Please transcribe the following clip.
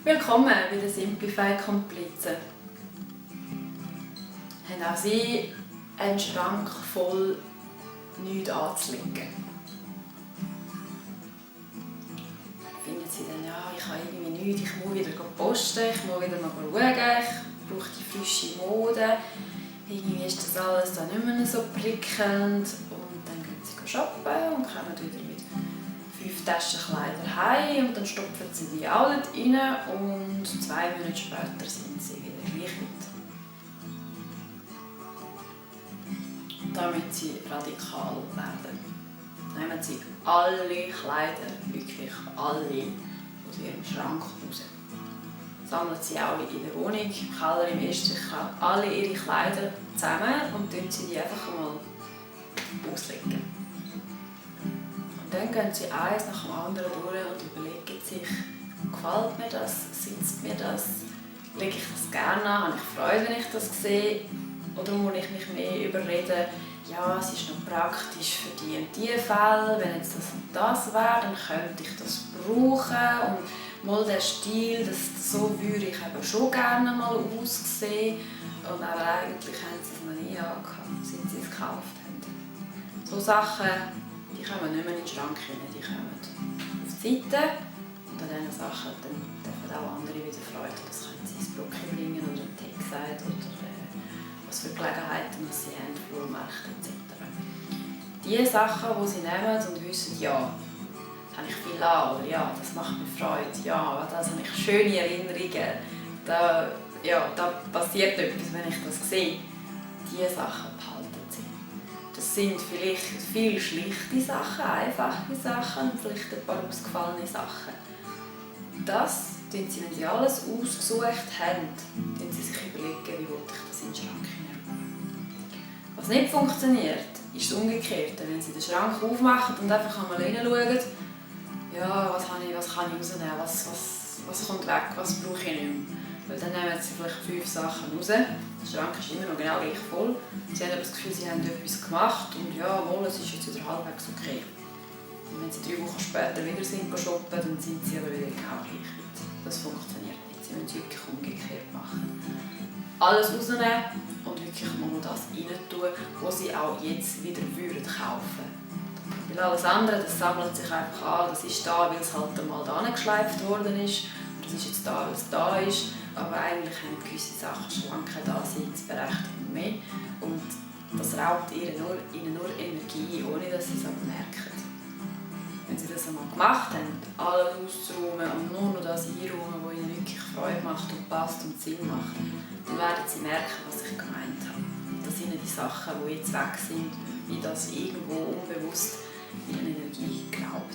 Willkommen bei den Simplify Komplizen. Haben auch Sie einen Schrank voll nichts anzulegen? Finden Sie dann, ja, ich habe irgendwie nichts, ich muss wieder posten, ich muss wieder mal schauen, ich brauche die frische Mode. Irgendwie ist das alles dann nicht mehr so prickelnd. Und dann gehen Sie shoppen und kommen wieder mit 5 Taschen Kleider heim und dann stopfen Sie die alle rein und 2 Monate später sind sie wieder gleich weit. Damit Sie radikal werden, nehmen Sie alle Kleider, wirklich alle, aus Ihrem Schrank raus. Sammeln Sie auch in der Wohnung, im Keller, im Estrich, alle Ihre Kleider zusammen und legen Sie die einfach mal auslegen. Und dann gehen Sie eins nach dem anderen durch und überlegen sich, gefällt mir das, sitzt mir das, lege ich das gerne an, habe ich Freude, wenn ich das sehe, oder muss ich mich mehr überreden, ja, es ist noch praktisch für die und die Fälle, wenn jetzt das und das wäre, dann könnte ich das brauchen und mal der Stil, so würde ich eben schon gerne mal aussehen, und aber eigentlich haben sie es noch nie angehabt, seit sie es gekauft haben. So Sachen, die kommen nicht mehr in den Schrank rein, die kommen auf die Seite und an diesen Sachen dann dürfen auch andere wieder Freude. Das können sie ins Brocke bringen oder ein Textile oder was für Gelegenheiten sie haben, Flohmärkte etc. Die Sachen, die sie nehmen und wissen, ja, das habe ich viel an, oder ja, das macht mir Freude, ja, das habe ich schöne Erinnerungen, da passiert etwas, wenn ich das sehe. Diese Sachen behalten sie. Das sind vielleicht viele schlichte Sachen, einfache Sachen und vielleicht ein paar ausgefallene Sachen. Das, wenn sie alles ausgesucht haben, dann sie sich überlegen, wie will ich das in den Schrank hineinrufen. Was nicht funktioniert, ist das Umgekehrte. Wenn sie den Schrank aufmachen und einfach einmal hineinschauen, ja, was kann ich rausnehmen, was kommt weg, was brauche ich nicht mehr. Weil dann nehmen sie vielleicht 5 Sachen raus, der Schrank ist immer noch genau gleich voll. Sie haben aber das Gefühl, sie haben etwas gemacht und ja, es ist jetzt wieder halbwegs okay. Und wenn sie 3 Wochen später wieder shoppen, dann sind sie aber wieder genau gleich weit. Das funktioniert nicht, sie müssen es wirklich umgekehrt machen. Alles rausnehmen und wirklich nur das rein tun, was sie auch jetzt wieder kaufen würden. Weil alles andere, das sammelt sich einfach an, das ist da, weil es halt einmal da geschleift worden ist. Das ist jetzt da, weil es da ist. Aber eigentlich haben gewisse Sachen Schranken da Berechtigung mehr. Und das raubt ihnen nur Energie, ohne dass sie es aber merken. Wenn sie das einmal gemacht haben, alles auszuräumen und nur noch das einräumen, was ihnen wirklich Freude macht und passt und Sinn macht, dann werden sie merken, was ich gemeint habe. Dass ihnen die Sachen, die jetzt weg sind, wie das irgendwo unbewusst ihre Energie geraubt.